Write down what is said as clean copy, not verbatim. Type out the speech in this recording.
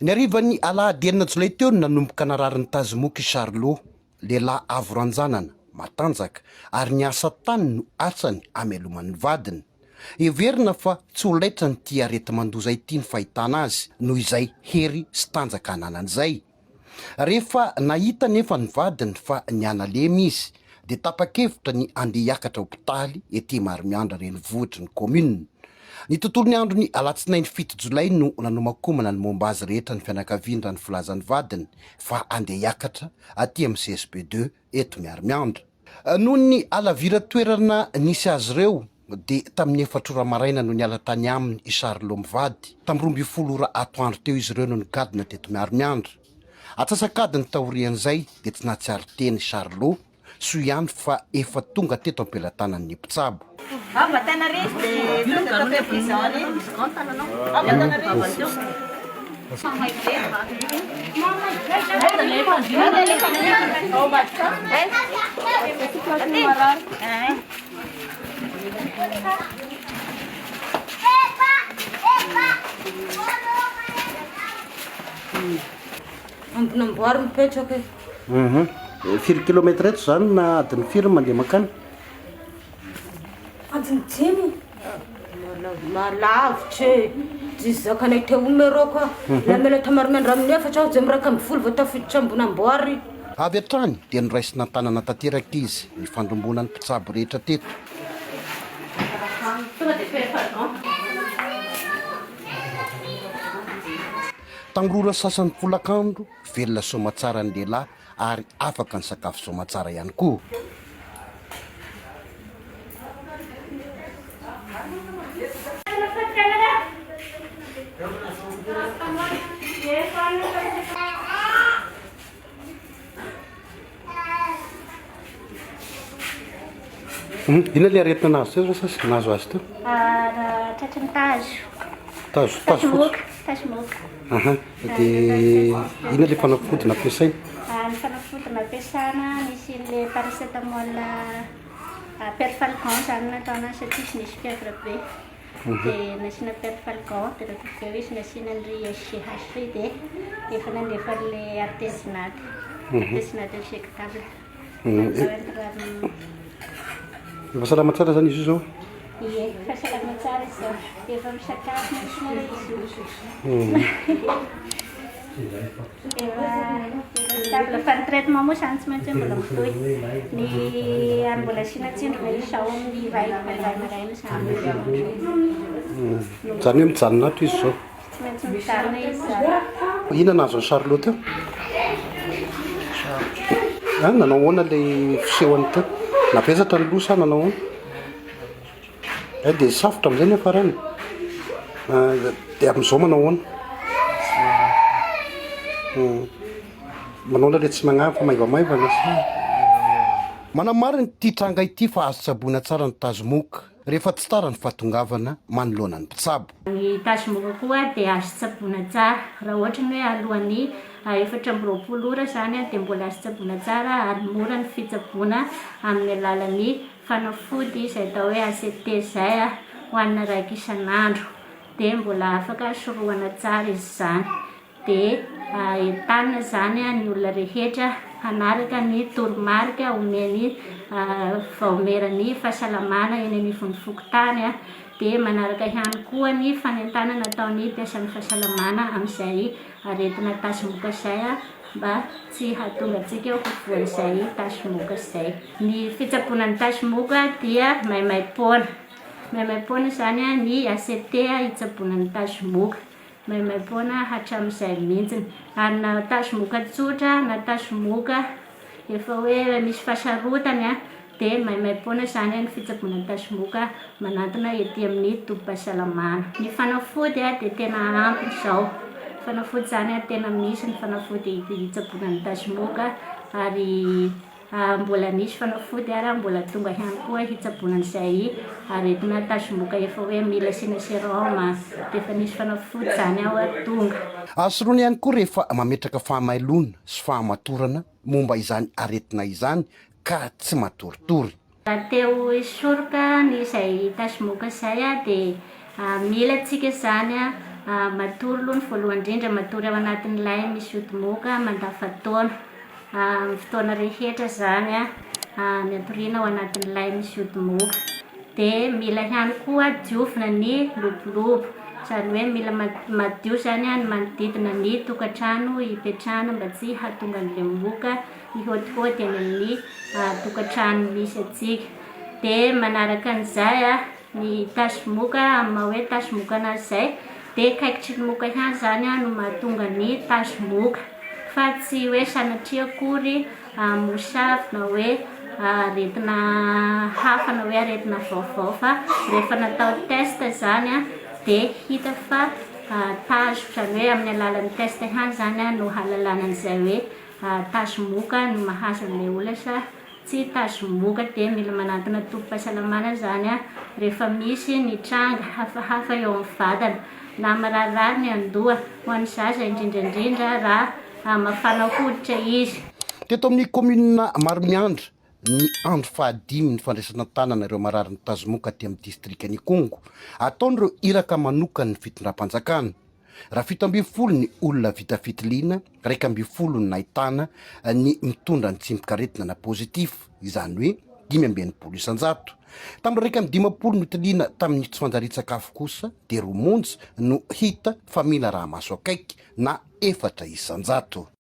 Ny harivan'ny alahady enina jolay teo no nanomboka narary ny tazomoka i Charlot, lehilahy avo ranjanana, matanjaka, ary ny asa tany no asany amelomany ny vadiny. Heverina fa tsy ho laitran'ity areti-mandoza ity ny fahitana azy noho izay hery sy tanjaka ananany izay. Rehefa nahita anefa ny vadiny fa nihanalemy izy dia tapa-kevitra ny handeha hiakatra hopitaly ety Maromiandra renivohitry ny kaominina. Ny tontolon'ny andron'ny alatsinainy fito jolay no nanomakomana ny momba azy rehetra ny fianakaviany raha ny filazan'ny vadiny fa handeha hiakatra aty amin'ny CSB deux eto Miarimiandra. Noho ny halaviran-toerana nisy azy ireo dia tamin'ny efatra ora maraina no niala tany aminy i Charlot mivady. Tamin'ny 12 ora atoandro teo izy ireo no nigadona teto Miarimiandra. Atsasak'adiny taorian'izay dia tsy nahatsiaro tena i Charlot, soa ihany fa efa tonga teto am-pelatanan'ny mpitsabo. Ambinamboary mipetraka e. Uhum. Firy kilomètre eto zany na adiny firy mandeha mankany? Adiny dimy. Malavitra e. Tsy zakanay teo numéro ka. La miala tamarimiandro amin'ny efatra aho dia amin'ny 11 vao tafiditra Ambinamboary. Avy hatrany dia noraisina an-tanana tanteraka izy, nifandrombonan'ny mpitsabo rehetra teto. Tamin'ny roa ora sasany folakandro, velona soamatsara ny lehilahy ary afaka nisakafo soamatsara ihany koa. Inona ilay aretina nahazo teo sa nahazo azy teo? Tratry ny tazo. Tazo, tazo fotsy. Tazo moka. Aha, dia inona ilay fanafody nampiasaina? Ny fanafody nampiasana nisy ilay paracétamol perfalgan izany nataona satria izy nisy fièvre be. Dia nasiana perfalgan dia rehefa avy eo izy nasiana an'ry SGH ry dia efa nandefa an'ilay artesunate. Artesunate injectable. Natao intra Efa salama tsara zany izy io zao? Ie, efa salama tsara izy zao. Efa misakafo mihitsy moa izy io. Efa stable fa ny traitement moa izany tsy maintsy hoe mbola mitohy. Ny ary mbola asiana tsindrona izao amin'ny iray iray maraina izany. Izany hoe mijanona ato izy izao? Tsy maintsy mijanona izy izany. Inona nahazo an'i Charlot teo? Ah, nanao ahoana ilay fisehony teo? Navesatra ny loha sa nanao ahoana? Eh dia safotra amin'izay ny hafarana. Dia amin'izao manao ahoana? Manao ahoana ilay tsy magnahy fa maivamaivana sa? Manamarina ity tranga ity fa azo tsaboina tsara ny tazomoka rehefa tsy tara ny fahatongavana manoloana ny mpitsabo. Ny tazomoka koa dia azo tsaboina tsara. Raha ohatra ny hoe alohan'ny 24 ora izany dia mbola azo tsaboina tsara ary mora ny fitsaboana amin'ny alalan'ny Fanafody izay atao hoe ACT izay hohanina raika isan'andro dia mbola afaka sorohana tsara izy izany. Dia entanina izany ny olona rehetra hanaraka ny toromarika omen'ny vaomieran'ny fahasalamana eny anivon'ny fokontany dia manaraka ihany koa ny fanentanana ataon'ny mpiasan'ny fahasalamana amin'izay aretina tazomoka izay mba tsy hahatonga antsika ho voan'izay tazomoka izay. Ny fitsaboana ny tazomoka dia maimaim-poana. Maimaim-poana izany ny ACT hitsaboana ny tazomoka. Maimaim-poana hatramin'izay mihitsy. Ary na tazomoka tsotra na tazomoka efa hoe misy fahasarotany dia maimaim-poana izany ny fitsaboana ny tazomoka manantona ety amin'ny tobim-pahasalamana. Ny fanafody dia tena ampy izao. Fanafody izany tena misy ny fanafody hitsaboana ny tazomoka ary Mbola nisy fanafody ary mbola tonga ihany koa hitsaboana an'izay aretina tazomoka efa hoe mila asiana sérum dia efa nisy fanafody izany ao tonga. Azo sorohina ihany koa rehefa mametraka fahamailoana sy fahamatorana momba izany aretina izany ka tsy matoritory. Raha te ho hisoroka ny izay tazomoka izay dia mila tsika izany. Matory aloha ny voalohany indrindra, matory ao anatin'ny lay misy ody-moka mandavantaona. Amin'ny fotoana rehetra izany ny hatoriana ao anatin'ny lay misy ody-moka. Dia mila ihany koa diovina ny lobolobo, izany hoe mila madio izany ny manodidina ny tokantrano hipetrahana mba tsy hahatonga an'ilay moka hihaodihaody any amin'ny tokantrano misy antsika. Dia manaraka an'izay ny tazomoka, amin'ny maha hoe tazomoka anazy izay dia kaikitry ny moka ihany izany no mahatonga ny tazomoka fa tsy hoe sanatria akory mosavy na hoe aretina hafa na hoe aretina vaovao fa rehefa natao test izany dia hita fa tazo, izany hoe amin'ny alalan'ny test ihany izany no ahalalana an'izay hoe tazomoka no mahazo an'ilay olona sa Tsy tazomoka dia mila manantona tobim-pahasalamana izany rehefa misy ny tranga hafahafa eo amin'ny vatana, na mararirary ny andoha, ho an'ny zaza indrindra indrindra raha mafana hoditra izy. Teto amin'ny kaominina Maromiandra, ny andro fahadimy ny fandraisana an-tanana ireo mararin'ny tazomoka aty amin'ny distrikan'Ikongo, ataon'ireo iraka manokan'ny fitondram-panjakana. Raha 17 ny olona vita fitiliana, 11 no nahitana ny mitondra ny tsimokaretina na positif, izany hoe 65%. Tamin'ireo 51 notiliana tamin'ny tsy fanjarian-tsakafo kosa dia roa monja no hita fa mila araha-maso akaiky na 4%.